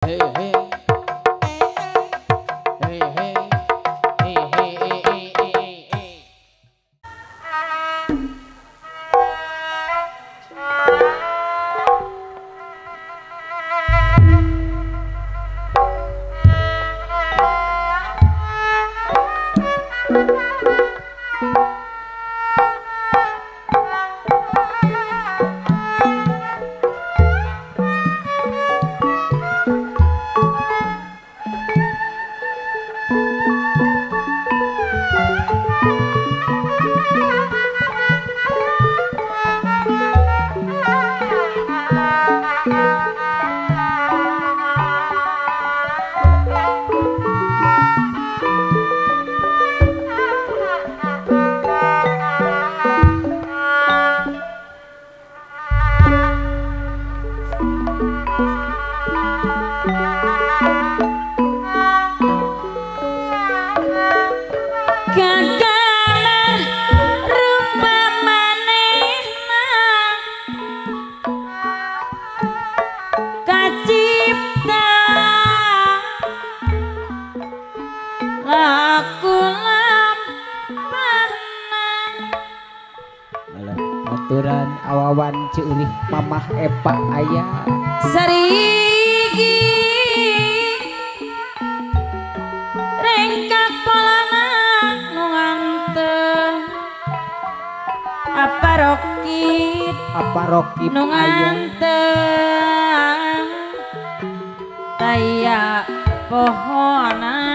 Hey hey hey hey hey hey hey hey hey. Aturan awawan ceurih mamah epa aya sarigi rengkak polana nu nganteh aparokit aparokit nu nganteh taya pohona.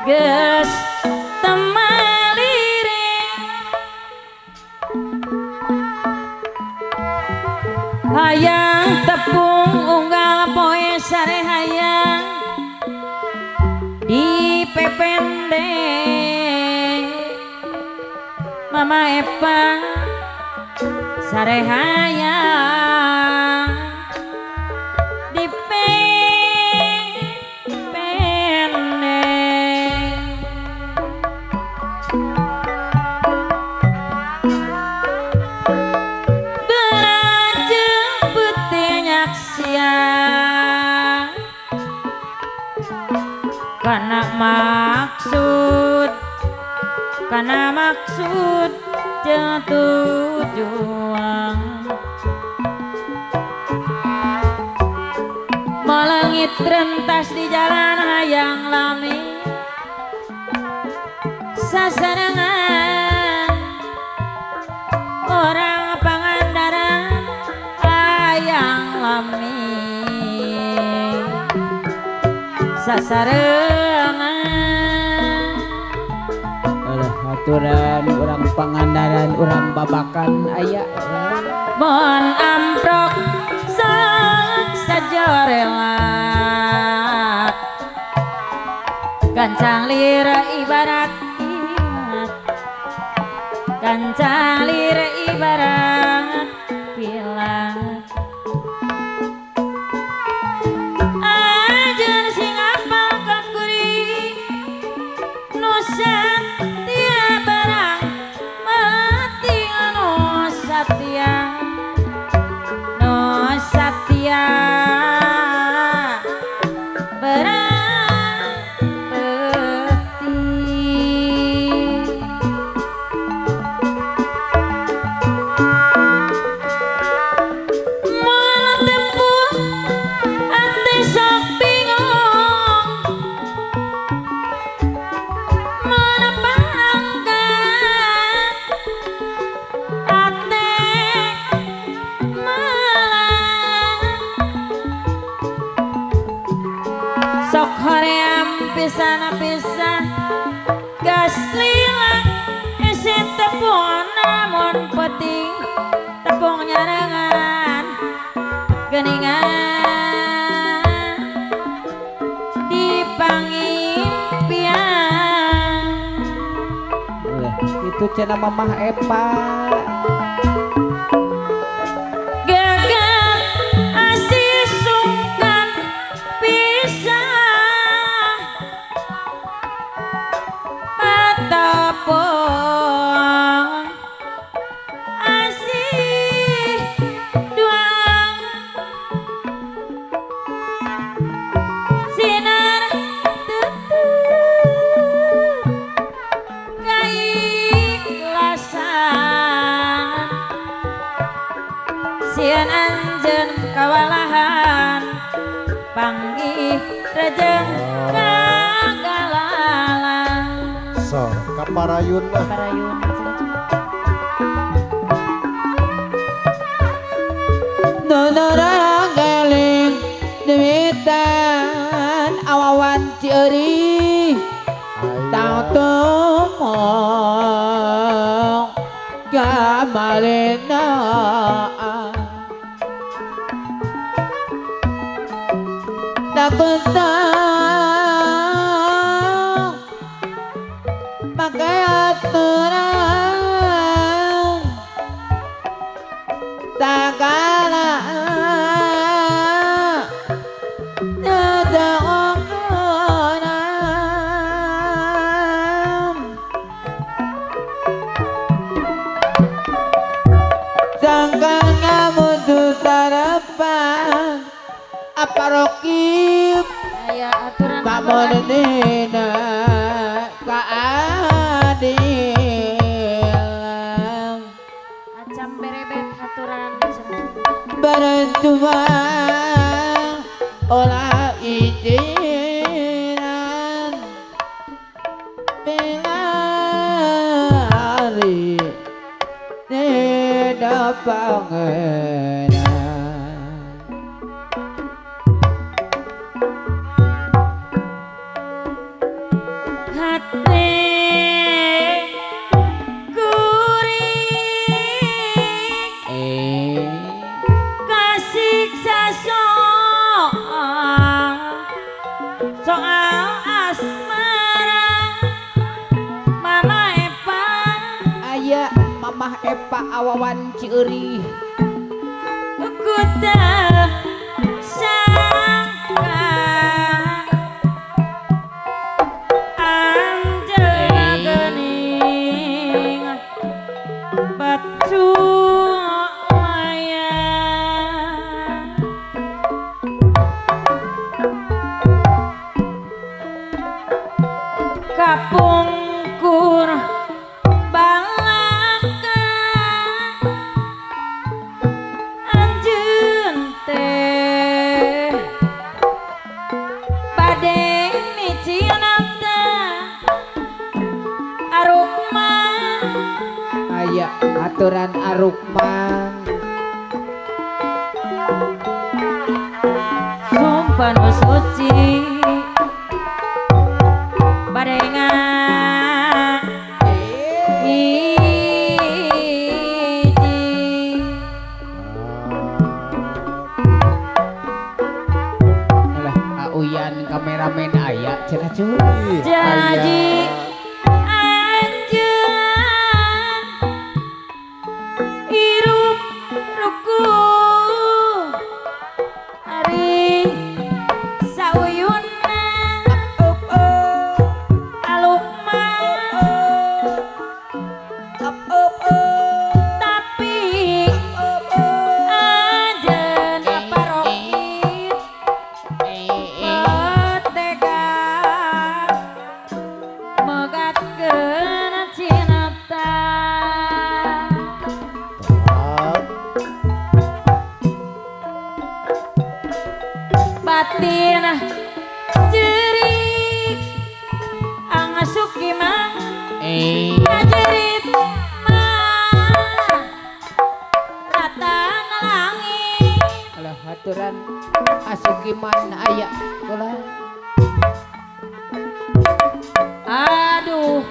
Geus temalire hayang tepung unggal poe sare hayang di pepende Mama Epa sare hayang di pepende. Karena maksud jeung tujuan melengit rentas di jalan hayang lami sasarengan orang Pangandaran hayang lami sasarengan. Aturan orang Pangandaran orang Babakan aya mohon amprok sok sajorela gancang lir ibarat kilat gancang lir ibarat pilat ajeun sing apal ka kuring nu satia barang mati nu satia nu satia barang peti. Moal tempuh ate sok bingung mana pangkat ate malah sok hoream pisan-pisan gas lila isi tepung namun penting tepung nyarengan geningan di pangimpian. Itu cenah Mamah Epa. Gagal asih sungkan pisah patapon asih duang sinar tutup kaikhlasan sieun anjeun kawalahan panggih rejeng kagalalan. So, kaparayun lah. Kaparayun. Nonorang geling demitan awawan ciri tang tumong kamalena takutang pakai aturan sagala aparokib aya aturan pamonina kaadilan acam berebet aturan berjuang olah izinan bilari tidak pangeran. Hati kuring kasiksa soal soal asmara Mama Epa aya Mamah Epa awawan Cieurih ku teu sangka anjeunna geuning batu layang kapungkur balaka anjeun teh bade micinata arukman aya aturan arukman sumpah nu suci bade hiji. Alah auyan kameramen aya cenah cuy. Jadi anjeun hirup rukuh ari sauyunna alukma tapi anjeun aparokit tega megatkeun cinta batin jerik angasuki mah ngajerit mah rata langit. Alah aturan asukiman aya ulah. Aduh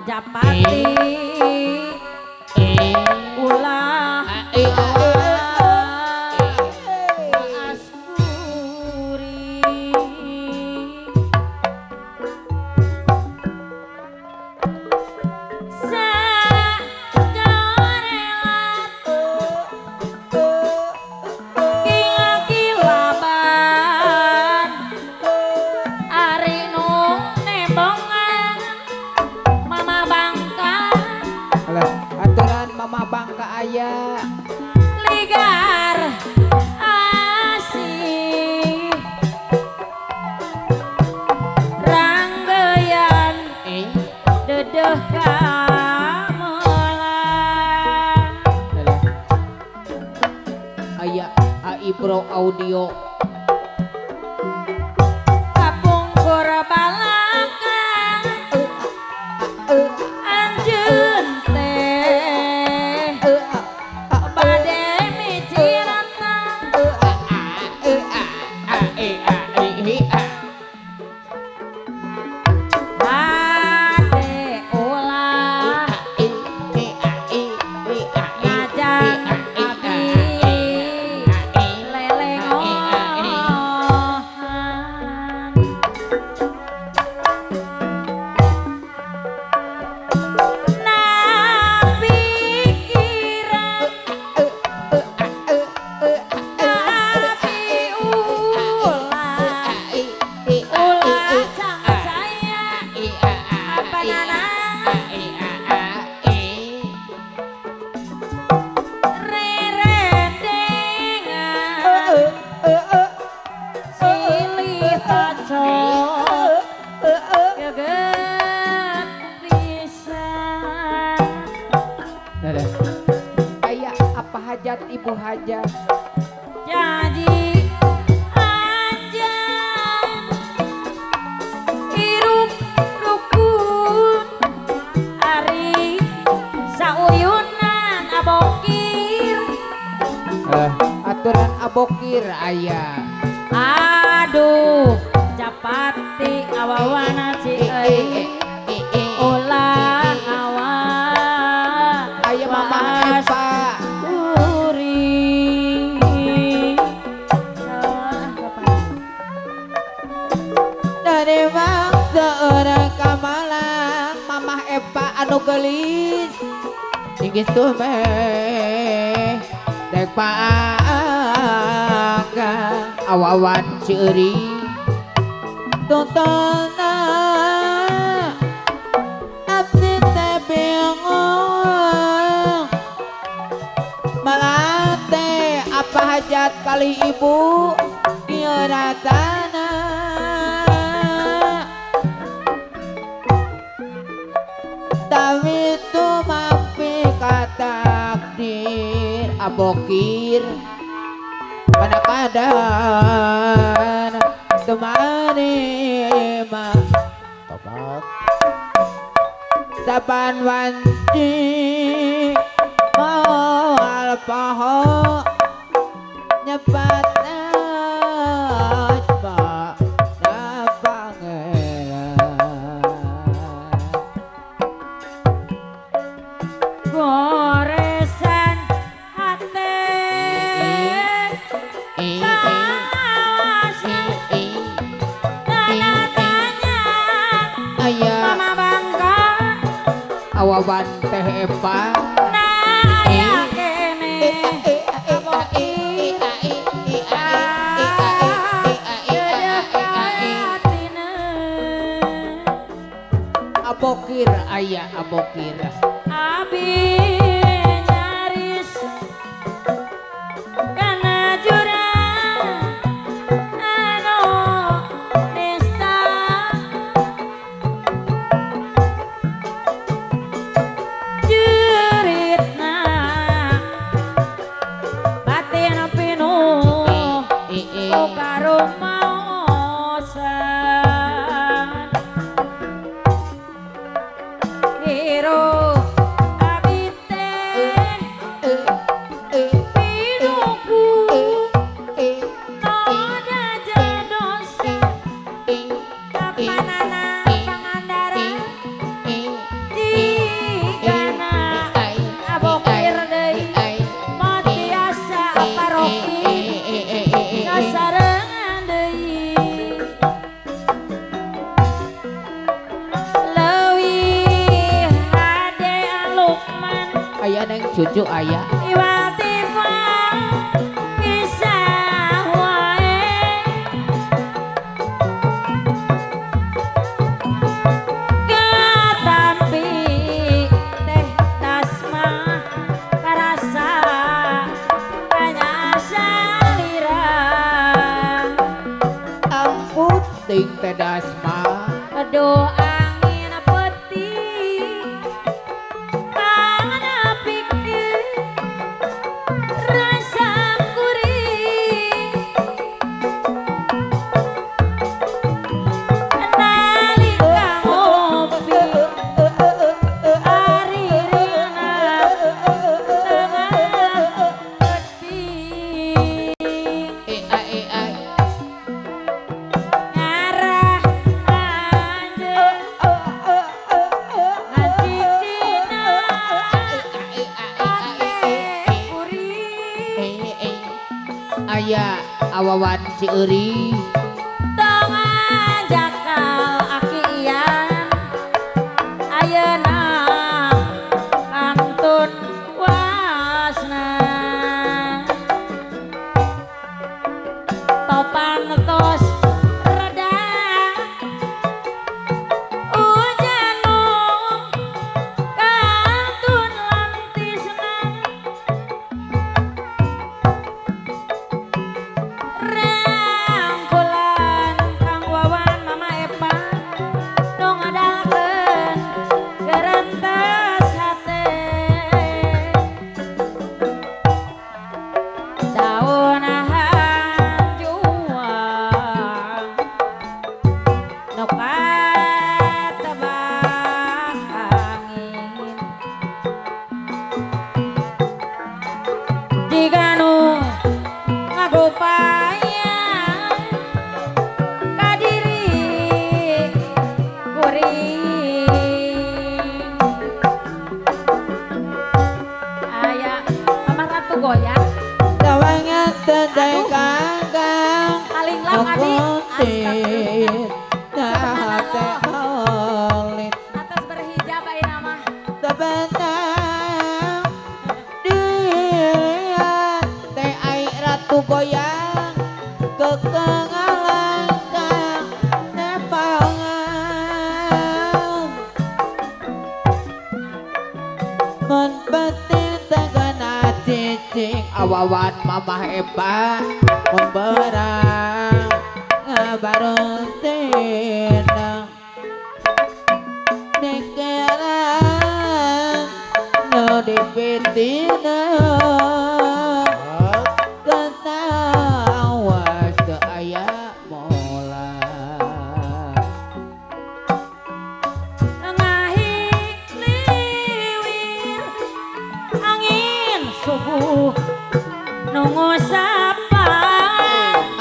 japati ulah askuri sa aya ligar asih ranggeyan dedeh kamelan aya AI Pro Audio kapungkur balakang anjeun teh bade micirata hate ulah ngajang abdi lelengohan na pikiran tapi ulah ulah jangan saya apa nana rerendengan silih tacok geget pisan. Aya apa hajat ibu hajat Jadi anjan hirup rukun ari sauyunan abokir aturan abokir aya aduh capati awawana ci euy ulah awa aya mama Epa kuring salah kapan dari seorang kamalang mamah Epa anu gelis tinggi meh dek paangga awawan ceuri tontona abdi teh bingung malate apa hajat kali ibu ieu rasana tapi tumampi ka takdir abokir pada kadar temanima Tobat saban wanci moal poho nyebat asma na pangeran goresan hate kawasan tanda tanya aya mama bangga awawan teh Epa na aya kene abokir dedeh katina abokir aya abokir abi nyaris kana jurang anu nista juritna batin pinuh ku karumaosan hirup abi teh pinuku noda dosa kapanana pangandaran jigana abokir deui motiasa paroki kasarengan deui leuwih hade Lukman aya neng cucu aya Iwatifa bisa wae katampi teh tasma karasa Aya awawan si Euri Tongan jakal aki ian ayeuna kantun wasna topan tos reda hujan kantun lantisna rangkulan Kang Wawan Mama Epa nu ngadalkeun gerentes hate daun hanjuang nu katebak angin jiga nu ngagupaya kadiri kuring aya Mama Ratu goyang Tawangan tedai kangkang paling lama abi Astagfirullah atas berhijab ayeuna mah Tebentang dirian teh ai ratu goyang kekengalangkang nepangan mun penting tegana cicing awawan Mamah Epa memberang ngabarontina nekeran no dipitina ketawas ke aya mola ngahi liwir angin subuh nunggu sapa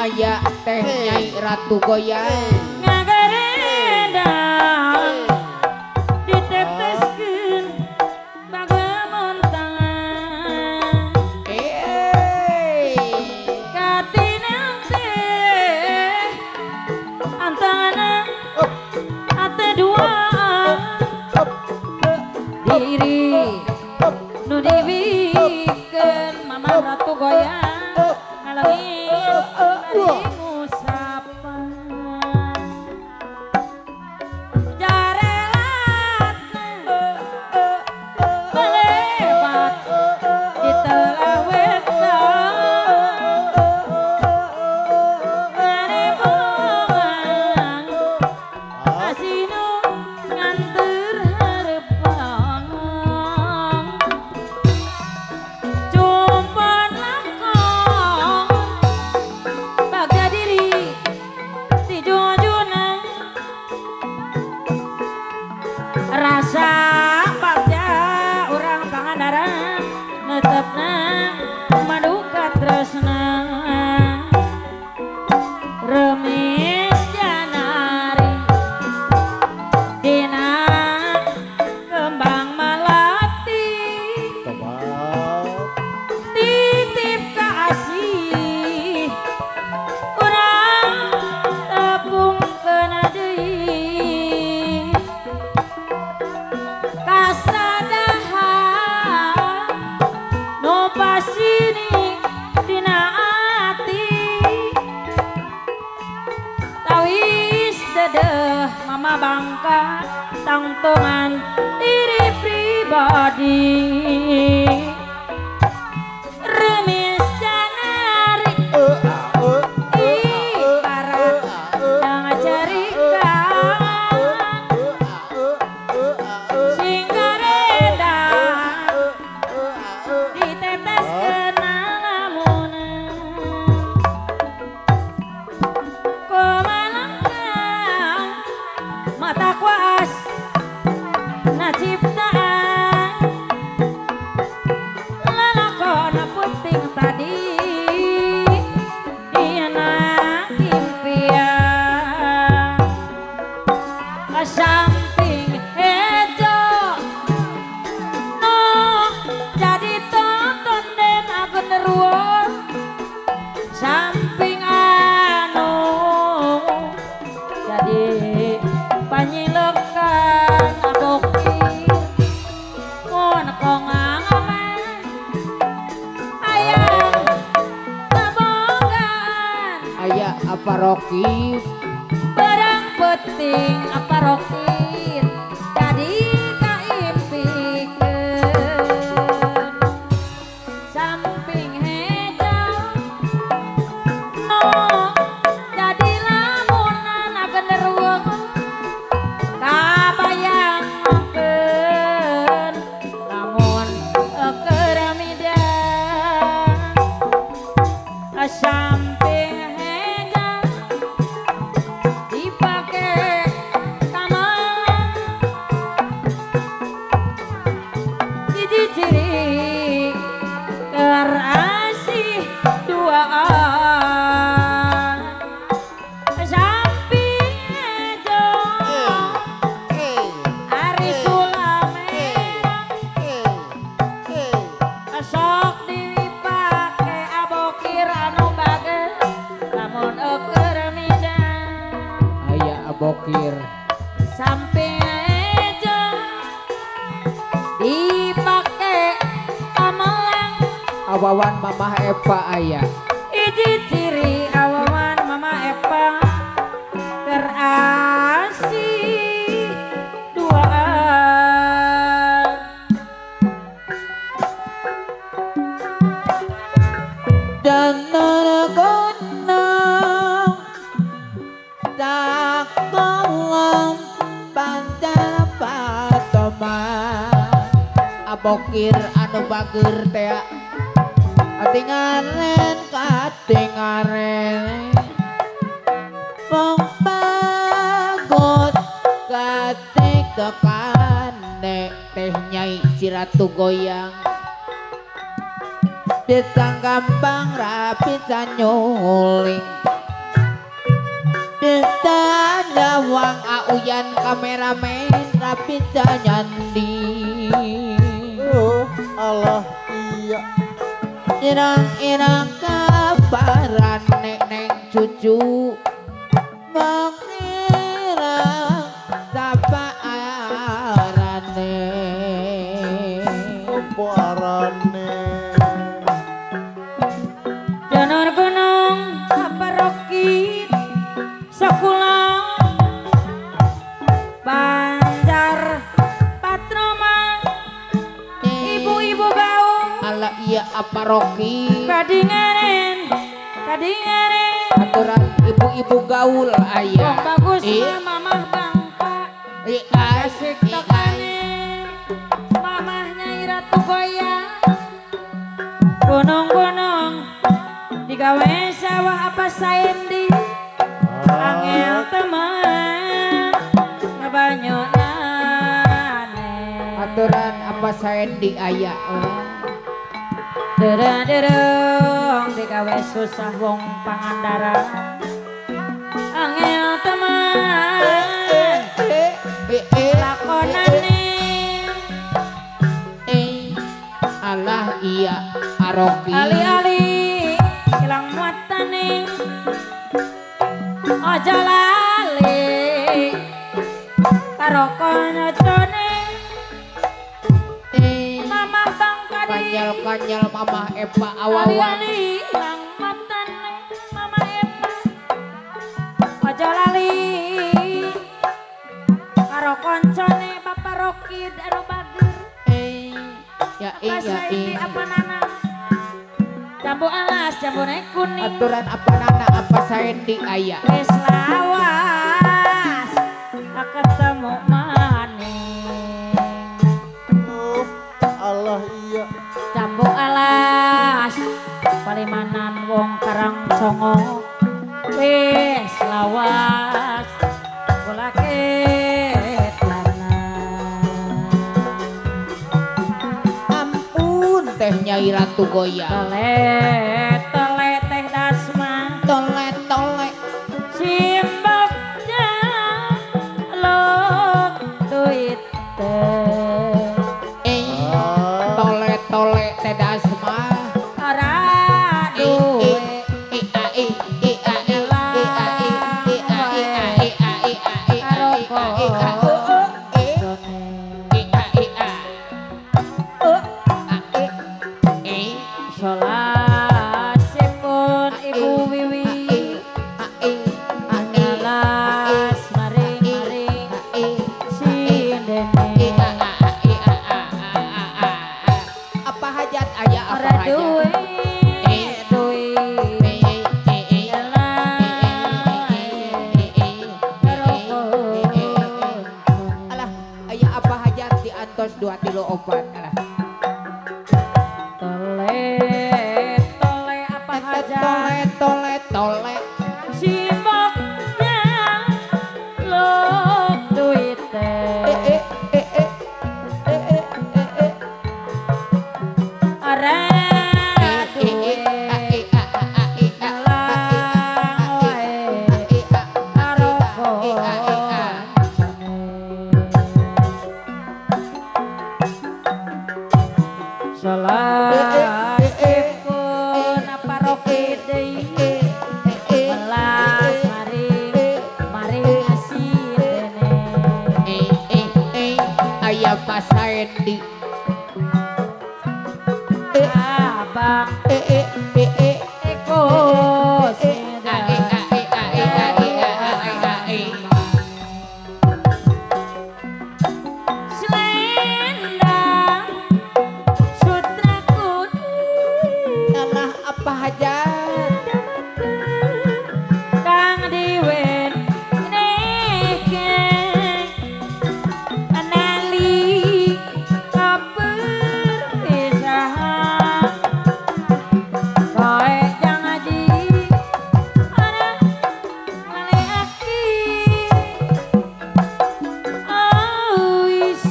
aya teh Nyai Ratu goyang ngagerendang diteteskeun bagemun tangan katineng teh antana ate dua diri nu dibikeun Mama Ratu goyang ngalengis bari ngusapan jarelatna melebat di telah wetan ngarebongan asinu nganter harepan cumpon lakon bagja diri ti junjuna rasa bagja urang Pangandaran netepna maduka tresna remis janari dina kembang melati titip kasih urang tepung kena deui kasadahan nu pasini dina ati tawis dedeh mama bangka tangtongan diri pribadi remis janari ibarat dang cerita singgarenda ditetes kena lamunan komalangkang mata kuas na ciptaan Apa rokib barang penting apa rokib jadi kaimpikeun samping hejo no jadi lamunan genderuwo kabayangkeun lamun keur midang samping hejo dipake kamalan hiji ciri terasih duaan samping hejo ari sulamera sok dipake abokir anu bager lamun keur midang aya abokir samping hejo dipake amelang awawan Mamah Epa aya hiji ciri awawan Mama Epa terasih duaan dan gunung tak kolam pancar patoma abokir anu bager tea katingaren katingaren wong bagus katik tekane teh Nyai Ciratu goyang bisa gampang rapi nyuling bisa nyawang auyan kameramen rapi nyandi Oh Allah iya irang-irang kabaran nek cucu mengira sapa arane opo arane Danor gunung apa rokit sakulang Banjar Patroma ibu-ibu gaung ala iya apa roki kadingaren kadingaren aturan ibu-ibu gaul aya wong bagus mah mamah bangka asik tekane mamah Nyai Ratu goyang gunung-gunung digawe sawah apa saendi angel teman ngabanyonane aturan apa saendi aya dereng-dereng digawe susah wong Pangandaran angel teman lakonane alah iya aroki ali-ali ilang muatane aja lali karo kancane mamah bangkadi kanyal-kanyal mamah Epa awawan ali-ali ilang matane mamah Epa aja lali karo kancane Bapak Rokid anu bager ya apa saiki apa nana jambu alas jambu naik kuning aturan apa nana apa saendi aya wis lawas ketemu maning oh Allah iya jambu alas palimanan wong Karang Songo wis lawas golake ampun teh Nyai Ratu goyang tole tole teh Dasma tole tole simbok jaluk duit teh tole tole teh Dasma ora duwe e a e e a e e a e e a e a e a e a e a e a e a e e a e a o a e e Sholasipun Ibu Wiwi a e Ora duwe alang wae karo kancane. Salah pun apa roki deui melas maring maring asirene. Ayah Pak Saendi Abang Eko Selendang sutra kuning Tanah apa hajat kang diwenehke nali kaperpisahan koe jangaji ora lalekake wis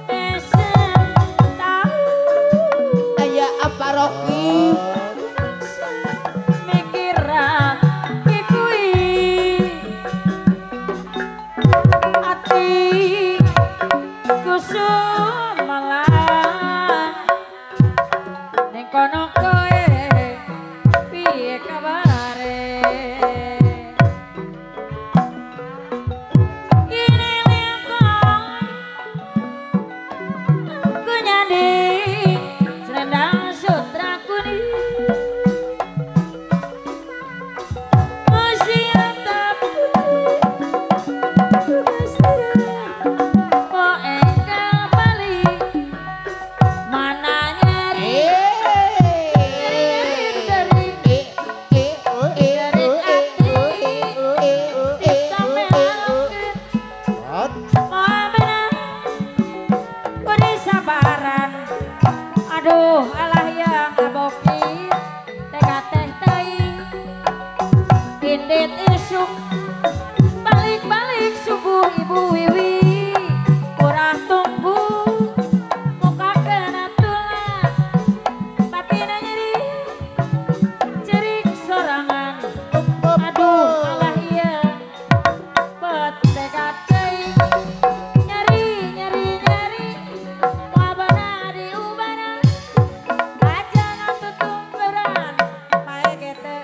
esen tau Ayah apa Rocky mikirake kuwi ati kusumelang ning kono kowe piye kabare ini lengkong aku nyandi selendang sutra kuning masih tetap putih tugas mau engkau balik mana nyeri nyeri dari hati sampai sabaran. Aduh alah yang aboki teka teh teuing indit isuk balik-balik subuh ibu wiwi kurang tunggu muka kena tulang batina nyeri cerik sorangan. Aduh alah iya peteka teuing nyeri nyeri nyeri wabana diubana aja tutumberan pae gete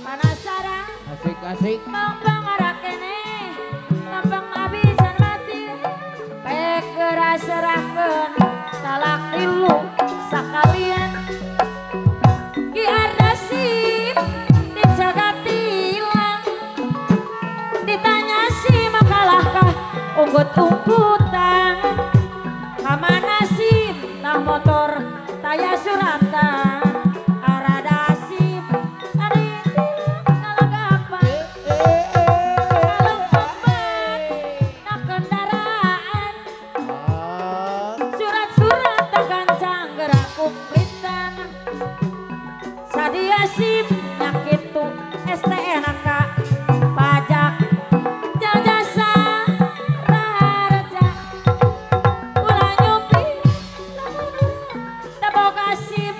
panasaran Asik asik lempeng ora kene lempeng abisan mati pekera serahkeun talak tilu sakalian Ki Ardasim dijaga tilang ditanya si makalahkah unggut-unggutan kamana sim tah motor taya suratan aradasim ari kalagapan kalengkepan na kendaraan surat-surat tak gancang gerak kumplitan sadia sim nyakitu STNK pajak jasa raharja ulah nyupi teboga sim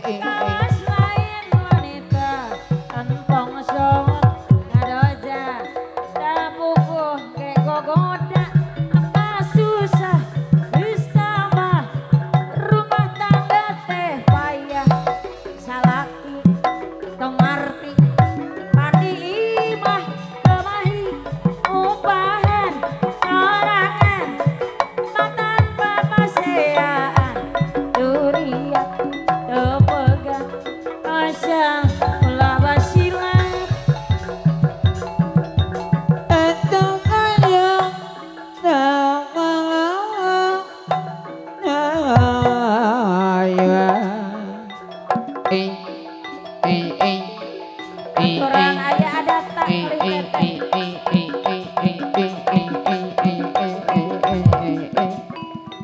Kawas lain wanita entong songot ngadoja tapukuh ke gogoda apa susah geus tambah rumah tangga teh payah salaki tong ngarti padi imah kemahi upahan sorangan matan papaseaan duriat tepegang asa ulah basilat aturan aya adat tak kelih teteh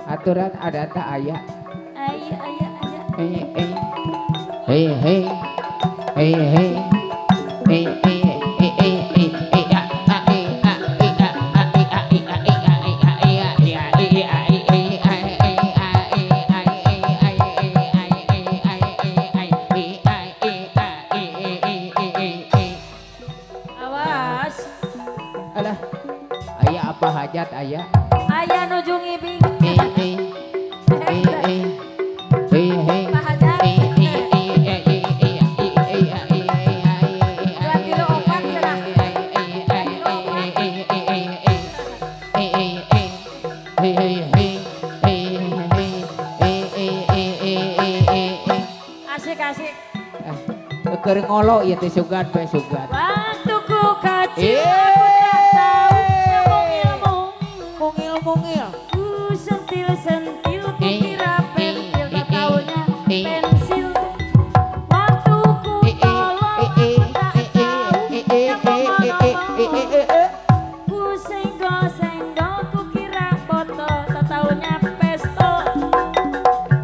Aturan ada tak aya. Aya aya aya Hey hey hey hey hey hey hey hey hey hey hey a a e a e a a e a e a e a e a e a e a e a e e a e a e a e a e a e a e a e a e a e e e e e. Awas Alah, aya apa hajat aya? Aya nuju ngibing Eh eh eh eh eh eh Pak Hajat. Dua tilu opat cenah. Asik asik. Keur ngolo ieu teh sugan bae sugan. Waktu ku kecil aku tak tahu ilmu Mungil mungil. Ku sentil sentil ku kira pentil tak taunya pensil. Waktu ku tolong aku tak tahu ngomong. Ku senggol senggol ku kira botol tak taunya pesto.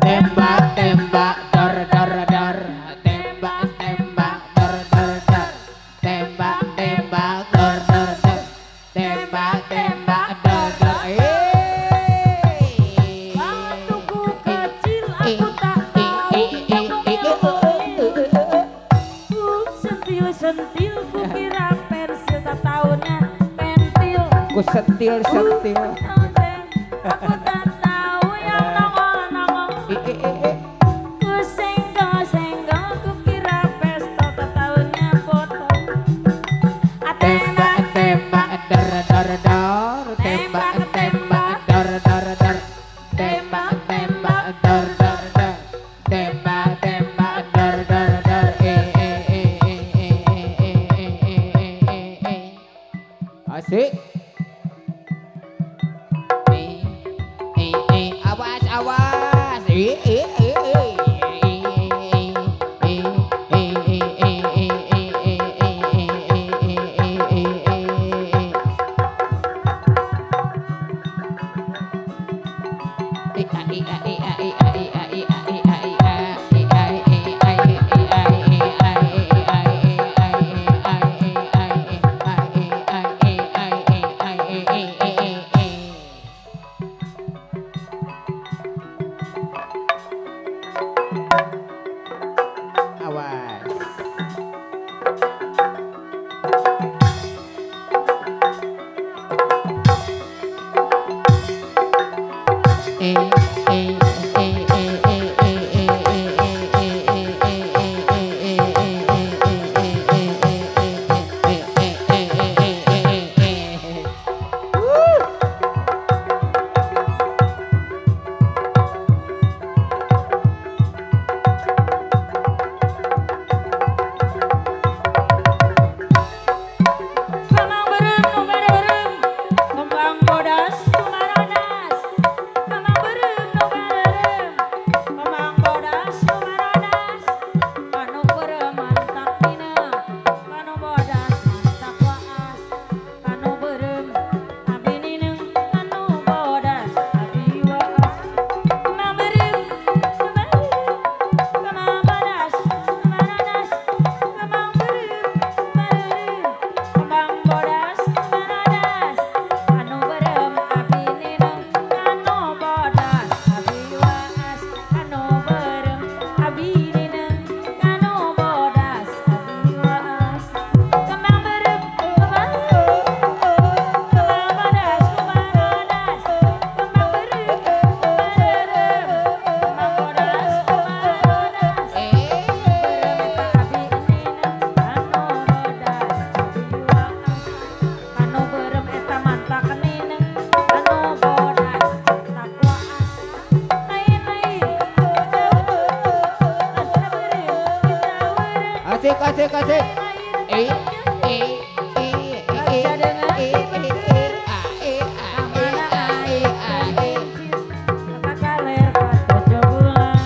Tembak tembak dor dor dor, tembak tembak dor dor dor, tembak tembak dor dor dor, tembak tembak dor dor. Waktu ku kecil aku tak tahu ngomong. Ku sentil sentil ku kira pensil tak taunya pentil. Ku sentil sentil. Aku tak tahu yang nongol nongol. Ku senggol senggol ku kira pesto tak taunya botol. Tembak tembak dor dor dor, tembak tembak dor dor dor, tembak tembak dor dor dor, tembak tembak dor dor dor. Eh eh eh eh eh eh eh eh eh eh. Asik. Eh eh eh, awas awas. Eh eh eh eh. Eh eh eh eh eh eh eh eh eh eh eh eh. e e e e e a e a e a e a e. Kakaler katojo bulan.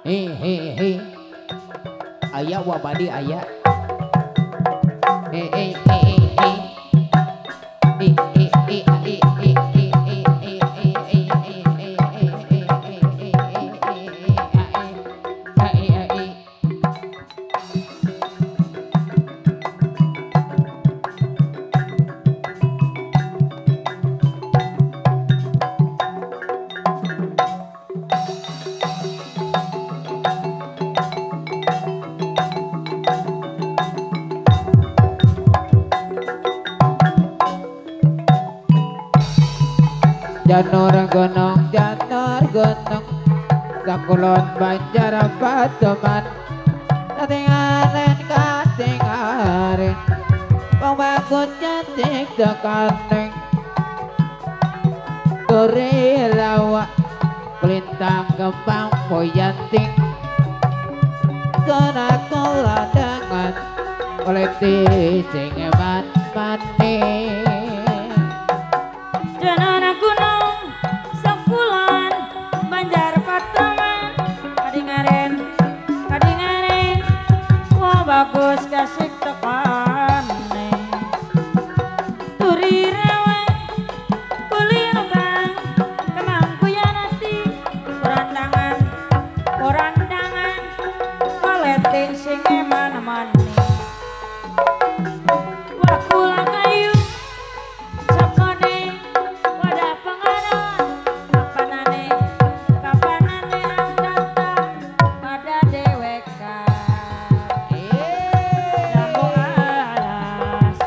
He he he. Aya wabadi aya. E e e e e e e e e e e e e e e e e e e e a e a e a e. Janur gunung sakulon Banjar Pademan katingaren katingaren wong bagus cantik tekaning turi lawak kelintang kembang poyanting kena koladangan kolekti sing eman maning. Janur gunung sakulon Banjar Pademan kadingaren kadingaren wong bagus kasih tekane turi rawa kulirang kemang kuyanati korandangan korandangan kolete sing eman-emane wakula kayu sakone wadah penganan kapanane kapanane andata pada deweka jambu alas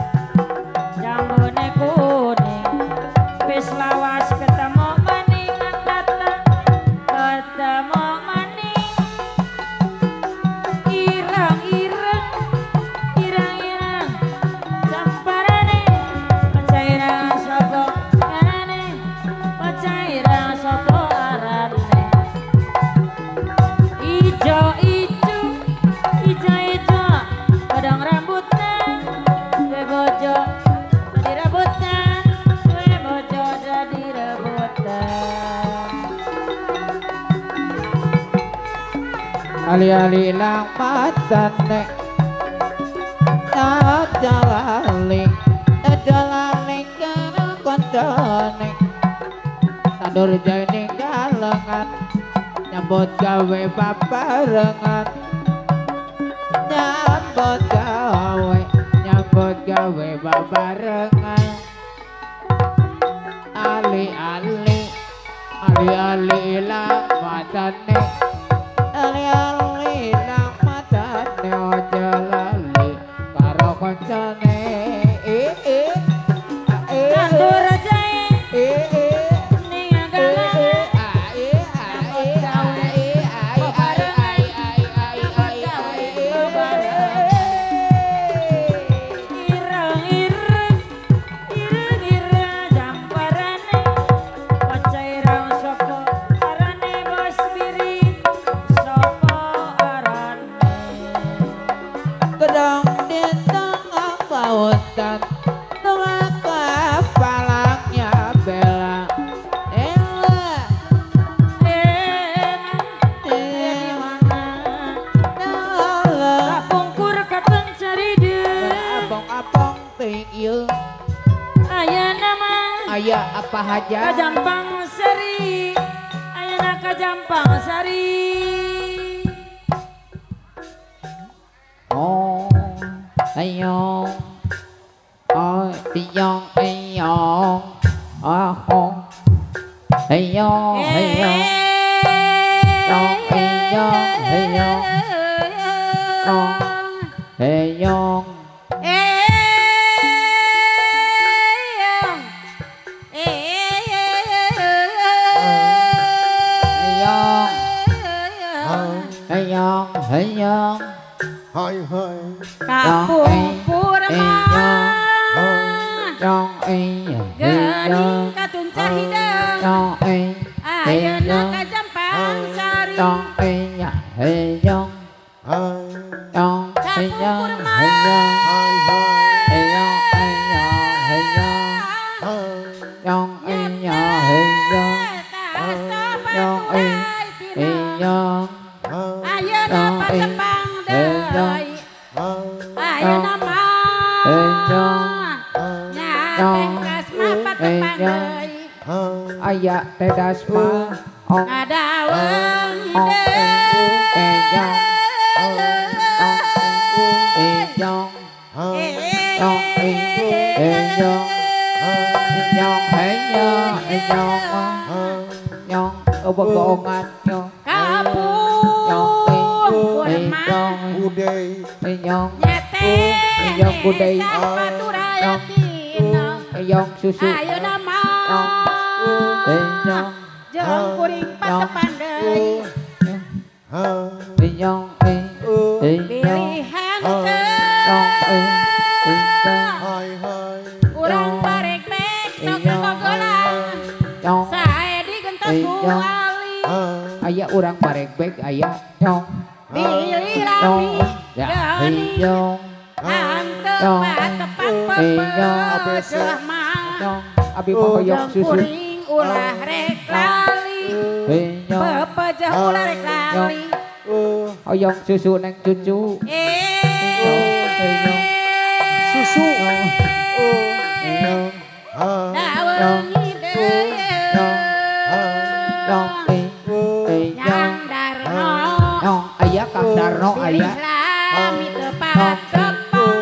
jambune kuning wis lawas ketemu maning andata ketemu maning ireng-ireng ireng-ireng camparane pencairan sapa arane pencairan sapa arane ijo ijo ijo ijo godong rambutan duwe bojo dadi rebutan duwe bojo dadi rebutan. Ali-ali lang matane Aja lali aja lali karo koncone tandur jane galengan nyambut gawe babarengan nyambut gawe babarengan ali-ali ali-ali lang matane ali-ali lang matane aja lali karo koncone e e a e Tandur jae e e ning galengan a e a e a e a e a e a e a e a e. Ireng-ireng ireng-ireng jamparane pencairan sapa arane bos biri sapa arane Gedong di tengah lautan tengah kepalanya bela ela enak di mana ela kapungkur katon caride apong-apong tingil aya nama aya apa aja Kajampang Sari ayana Kajampang Sari. Oh ayo oh tiyong ayo ah oh ayo ayo ayo ayo ayo ayo ayo Hai hai Kapungkur mah Gening katun cahideng ayeuna Kajampang Sari. Dong e ya he yong. Dong e ya he yong. He yong e ya he yong. Dong e ya he yong. Dong e he yong. Ayeuna patepang deui. Ayeuna mah nya teh Dasma patepang deui. Aya teh Dasma ngadaweung deui. Bogongan kapung kurma budai nyete budai paturayatina susu ayeuna mah jeung kuring patepang deui pilihan teu urang barek bek sok gogolang sae digentos ku ali aya urang barek bek aya nyong bilih lami geuning hanteu patepang pepeuceuh mah abi mah hoyong susu kuring ulah rek lali pepeuceuh ulah rek lali hoyong susu neng cucu susu daweungi deui Yang Darno aya Kang Darno aya lami teu patepang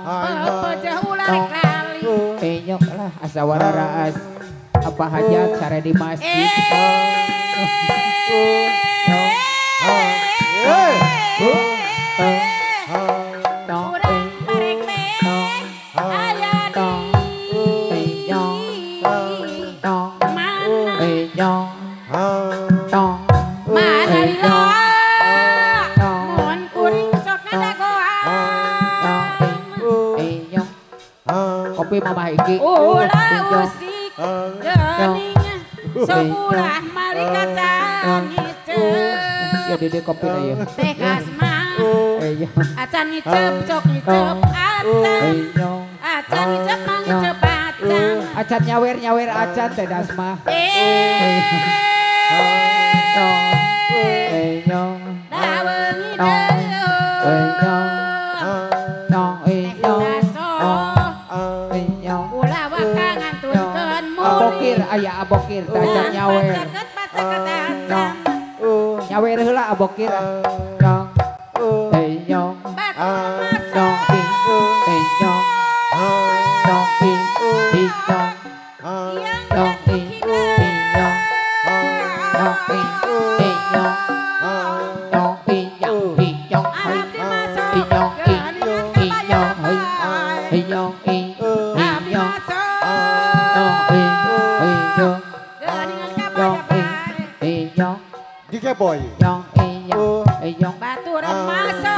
pepeuceuh ulah rek lali nyok lah asa wararaas apa hajat sare di masjid. Urang barek bek aya di mana mana lila mun kuring sok ngadagoan kopi mamah iki ulah usik geuning sok ulah malik acan ngiceup ya dede kopi na ya teh Kasma acan ngiceup sok ngiceup acan acan ngiceup mah ngiceup acan acan nyawer nyawer acan teh Dasma daweungi deui ulah waka ngantunkeun muli abokir aya abokir teh acan nyawer pacaket acan nyawer heula abokir dong nyong batur dong nyong dong Boy. Baturan masuk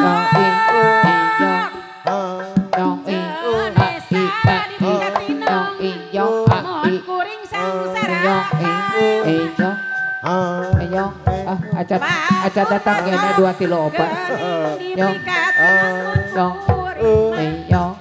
Acan acan datang kena 2 kilo obat. Yong yong yong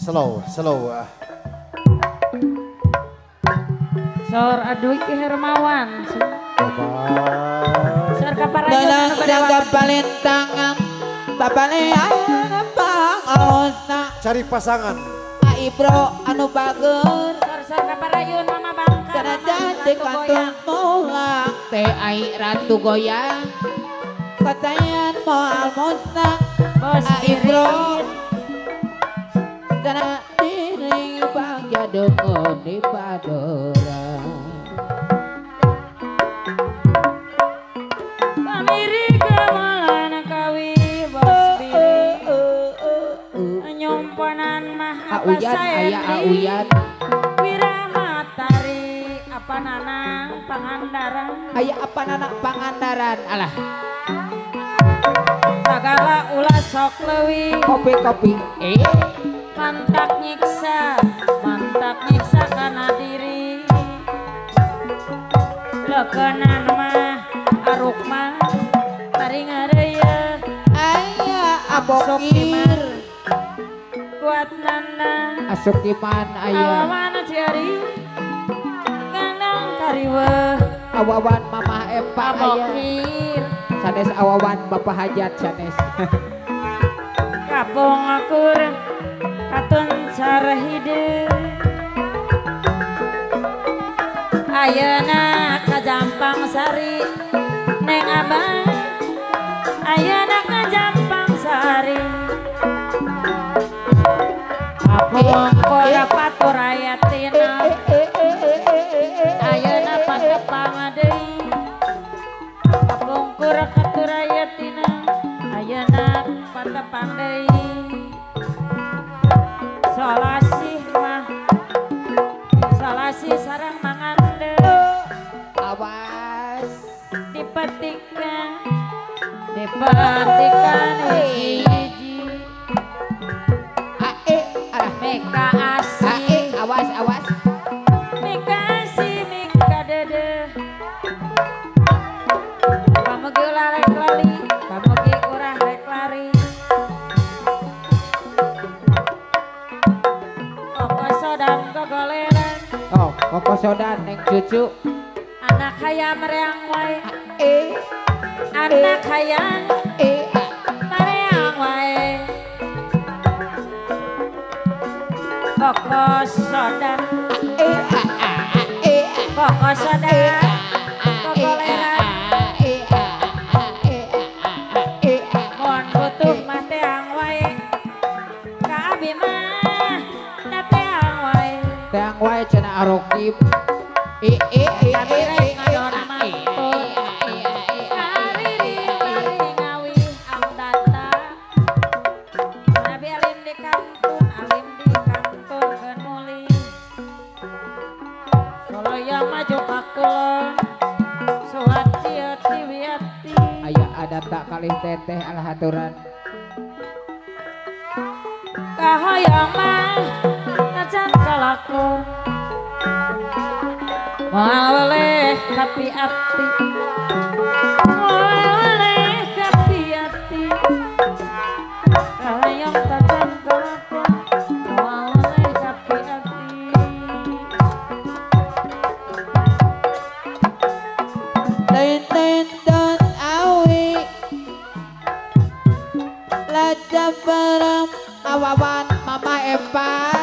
Slow, slow. Sor aduh Ki Hermawan. Sor kaparayon cari pasangan. Ibro anu bager. Sor sor kaparayun mama bangka. Karena cantik kantun mulang. Teh ai ratu goyang. Katayan moal musnah. Bos Ibro. Karena diri bagja dengon di padora. Pamiri kamalan kawi bos biri. Nyomponan mah apa saendi. Wiramatari apa nanang pangandaran. Aya apa nanang pangandaran alah. Sagala ulah sok leuwih. Kopi-kopi. Mantak nyiksa kana diri. Lekenan mah aruk mah bari ngareuyeuh. Aya abokir kuat nana asup iman aya. Awawan ciari kandang kariweuh. Awawan mamah epa aya. Abokir sanes awawan bapak hajat sanes. Kapung akur katun cara hidup. Ayeuna ka Jampang Sari neng abang. Ayeuna ka Jampang Sari. Kapung dapat purayatina. Ayeuna patepang deui. Kapung katurayatina. Ayeuna patepang deui. Salasih mah salasih sareng mangande. Awas dipetikan dipetikan hiji. Ae alah meka asih. Ae awas awas. Meka asih meka dedeh. Pamugi ulah rek lali, pamugi urah rek lari. Kokosodan gogoleran. Oh, kokosodan neng cucu. Anak hayam mereang wae. Anak hayam mereang wae. Kokosodan. Kokosodan gogoleran. Mun butuh mah teang wae. Ka abi mah teang wae. Teang wae cenah arokib. Aya ada tak kalih teteh alah aturan. Kahoyong mah najan kalakon. Moal weleh tapi ati. Moal weleh Epa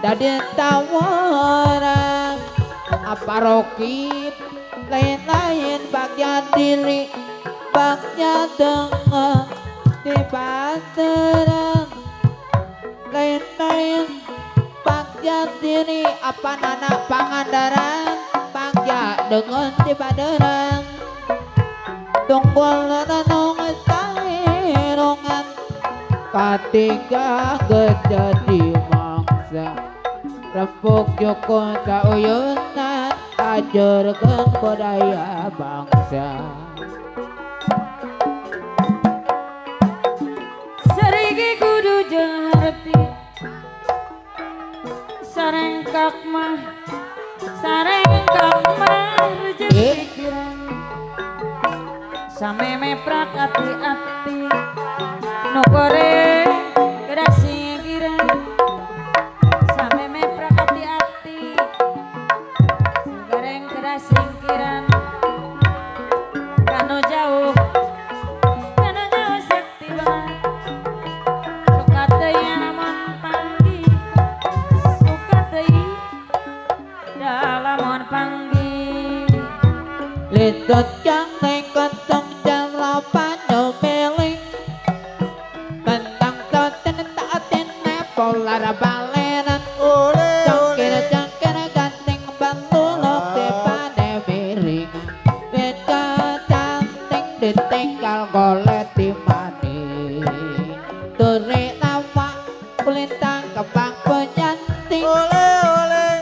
dadi tawaran apa rokib lain-lain bagian diri bagian tengah di pasaran lain-lain bagian diri apa nana Pangandaran bagja dengan di paderan tunggul renung sairungan katiga jadi mangsa rempuk joko sauyunan ajarkan budaya bangsa. Serigi kudu jeung harti sarengkak mah jeung pikiran sameme prak ati-ati nu goreng geura singkiran sameme prak ati-ati goreng geura singkiran kanu jauh sakti banget suka teuing lamun panggih suka teuing lamun panggih litut jang neng kentong jam 8 meling mentang toten taten polar balenan cangkir cangkir ganting bantulok tepane miring beda canting ditinggal golet dimani turi lawak kulintang kembang penyanting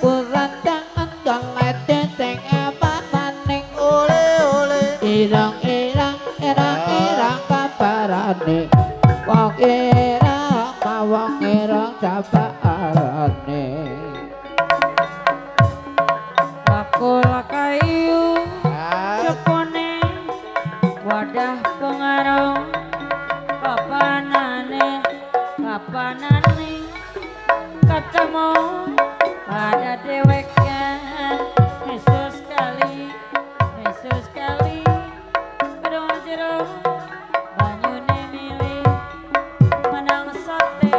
kurang tangan golet sing eman maning irang-irang irang-irang kabarane wong irang mawong irang sabarane bakul kayu cekone wadah pengaruh kapanane kapanane ketemu pada dewekan Yesus kali kedong jero banyune milih menang sote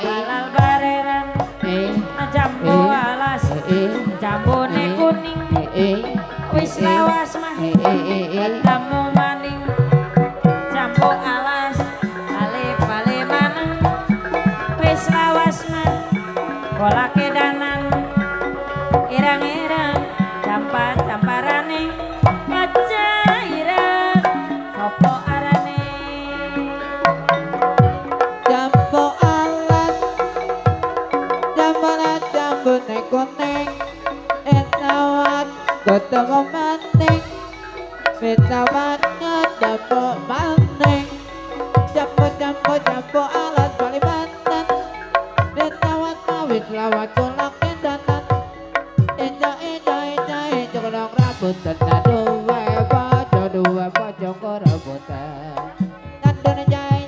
halal bareran jambu alas jambune kuning wis lawas mah ketemu maning jambu alas ale-ale maneng wis lawas mah kolake danan irang-irang campa-camparane kaca irang sopo arane jambu alas jambara jambune kuning etawat ketemu maning betawat jambu maning jambu jambu jambu alas bali mantan betawat wis lawat kolake danan eja eja eja eja kolok rambutan duwe bojo rebutan nandur jae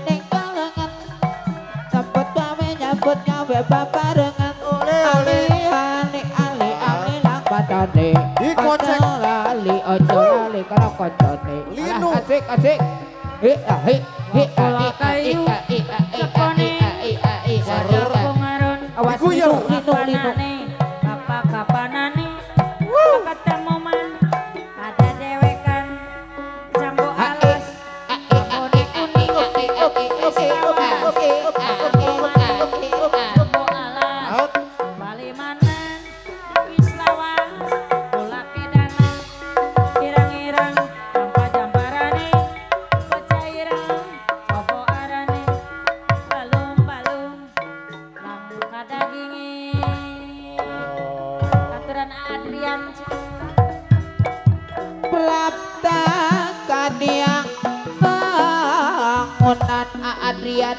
ning kalengan nyambut gawe babarengan ale ale ale ale lang batane dikocek lali ojo lali karo koncone asik asik he he he kayu cekone pengaron awas linu linu kapanane ketemu man pada dewekan jambu alas jambune kuning jambu alas bali manan wis lawas kolake danan irang-irang jampa-jamparane bocah ireng sapa arane balung-balung langka daginge aturan Adrian Prapta kadiang bangunan Adrian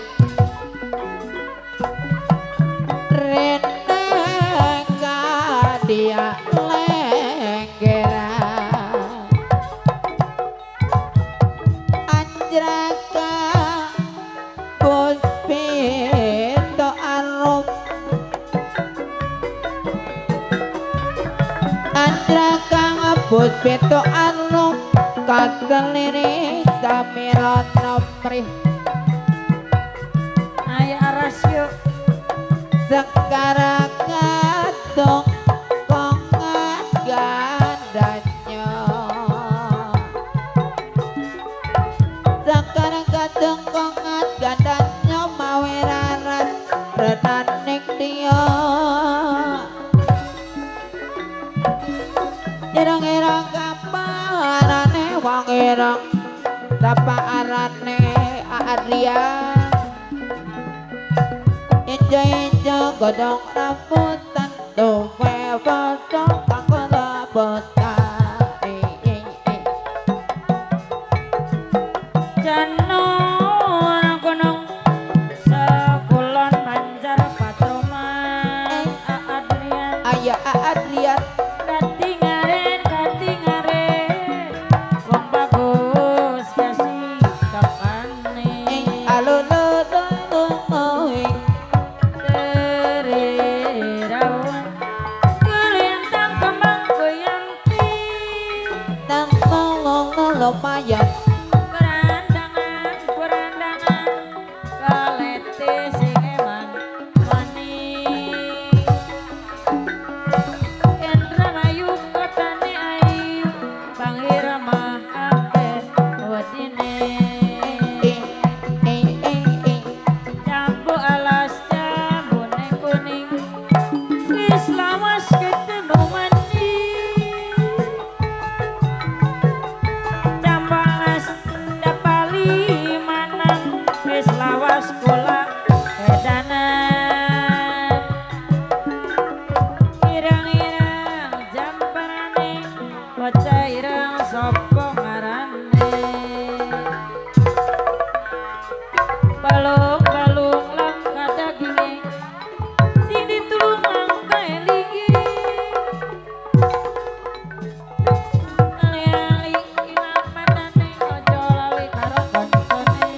rene kadia lenggera anjraka puspito arum anjraka puspito arum kaselirik samirana pamrih. Ayo aras yuk. Sekarang kadung kongat gandanya. Sekarang kadung kongat gandanya mawe raras renaning dia. Ireng-ireng kaparane wong ireng sapa arane Adrian. Ijo-ijo godhong rambutan duwe padha kanggo rambutan. Janur gunung sekulon Banjar Patroman Adrian. Aya Adrian. Katingaren katingaren wong bagus kasih tekane. Lumayan perandangan perandangan kalete sing eman maning Indramayu kotane ayu Bangirama akeh wedine. Jambu alas jambune kuning wis lawas ketemu mani. Lawas kula edanan ireng-ireng jamparane bocah ireng sapa ngarane balung-balung langka daginge sing ditulung langka elinge ali-ali ilang matane aja lali karo kancane.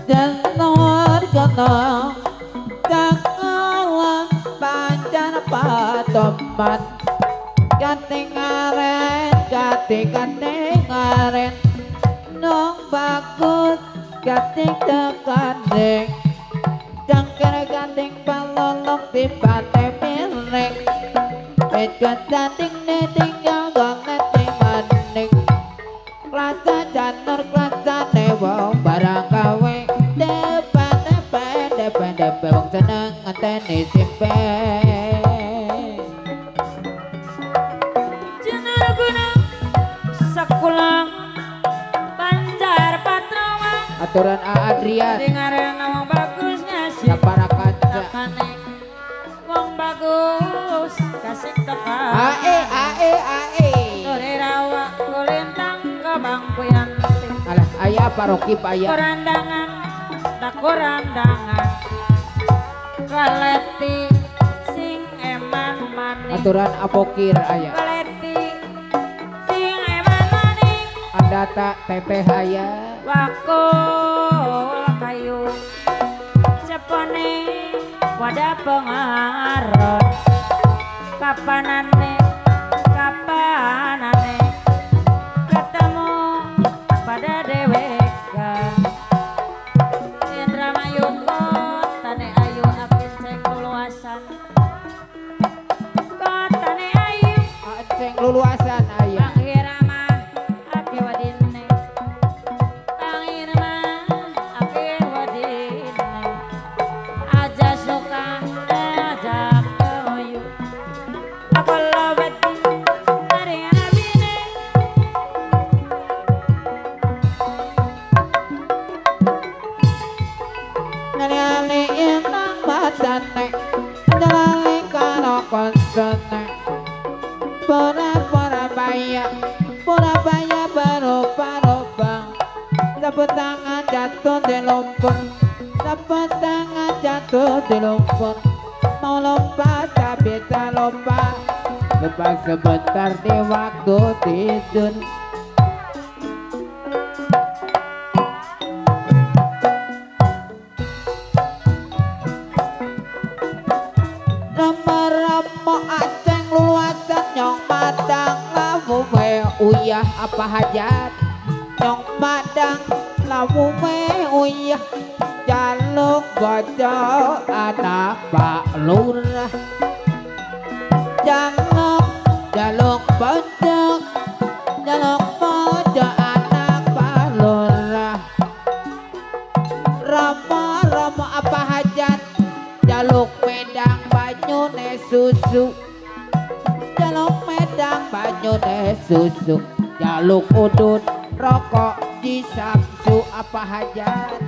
Janur gunung kakola Banjar Patoman katingaren kating-katingaren nong bagus kating tekane cangkir kating palolong dipate miring wit kating tinggal gong maning klasa janur klasane wong barang gawe depan wong seneng ngenteni simpe. Janur gunung sakulang Banjar Patroman aturan Adrian dingaren wong bagus ngasih para kaca tekane wong bagus kasih tekan ae ae ae sore rawa kulintang kebang kuyanti. Alah ayah paroki payah korandangan tak korandangan kaleti sing eman maning aturan apokir ayah kaleti sing eman maning andata teteh ayah wakul kayu cepone wadah pengaron kapanane kapanane ketemu pada dheweka. Indramayu kotane ayu apit sing luluasan kotane ayu sing luluasan ayah Bangirama ake wadine Bangirama ake wadine aja suka aja koyu aku lowet maring abine. Ali-ali inang batane lali karo koncone pora-pora baya pora baya berupa-rupa tepuk tangan jatuh di lumpur tepuk tangan jatuh di lumpur mau lompat tak bisa lompat. Sebab sebentar di waktu tidur. Rama-rama aceng luluasan nyong padang lawu me uyah apa hajat. Nyong padang lawu me uyah jaluk bojo anak Pak Lurah. Jaluk jaluk bojo jaluk bojo anak Pak Lurah. Rama rama apa hajat jaluk medang banyune susu. Jaluk medang banyune susu. Jaluk udut rokok di samsu apa hajat.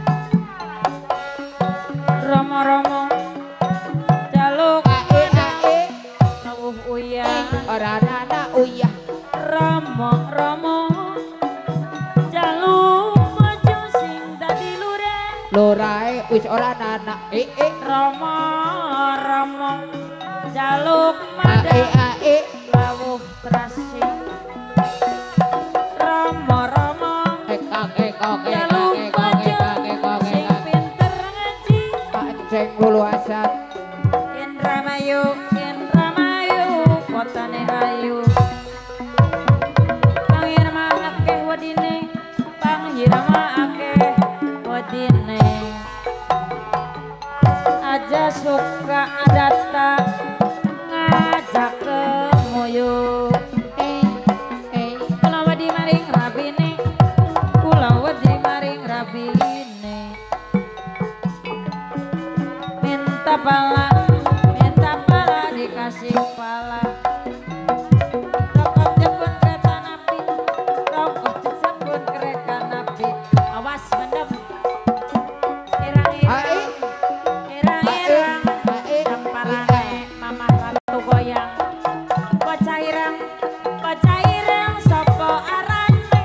Romo-romo jaluk ae ae lawuh uyah ora ana uyah. Romo-romo jaluk bojo sing dadi lurah. Lurahe wis ora ana e e. Romo-romo jaluk ae madang ae lawuh terasi. Romo-romo ekak ekok jaluk ekak bojo ekak ekok sing ekak pinter ngaji. Aceng luluasan Indramayu Indramayu kotane ayu. Panghirama akeh wedine, panghirama akeh wedine. Aja suka adata ngajak ke moyo. Eh eh Kula wedi maring rabine, kula wedi maring rabine. Minta pala dikasih pala. Rokok jepun kereta napi, rokok jepun kereta napi. Awas mendem. Ae Irang-irang, irang-irang. ae Samparane mamah ratu goyang. Bocah irang sapa arane?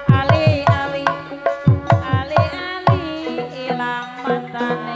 Ali ali, ali ali ilang matane.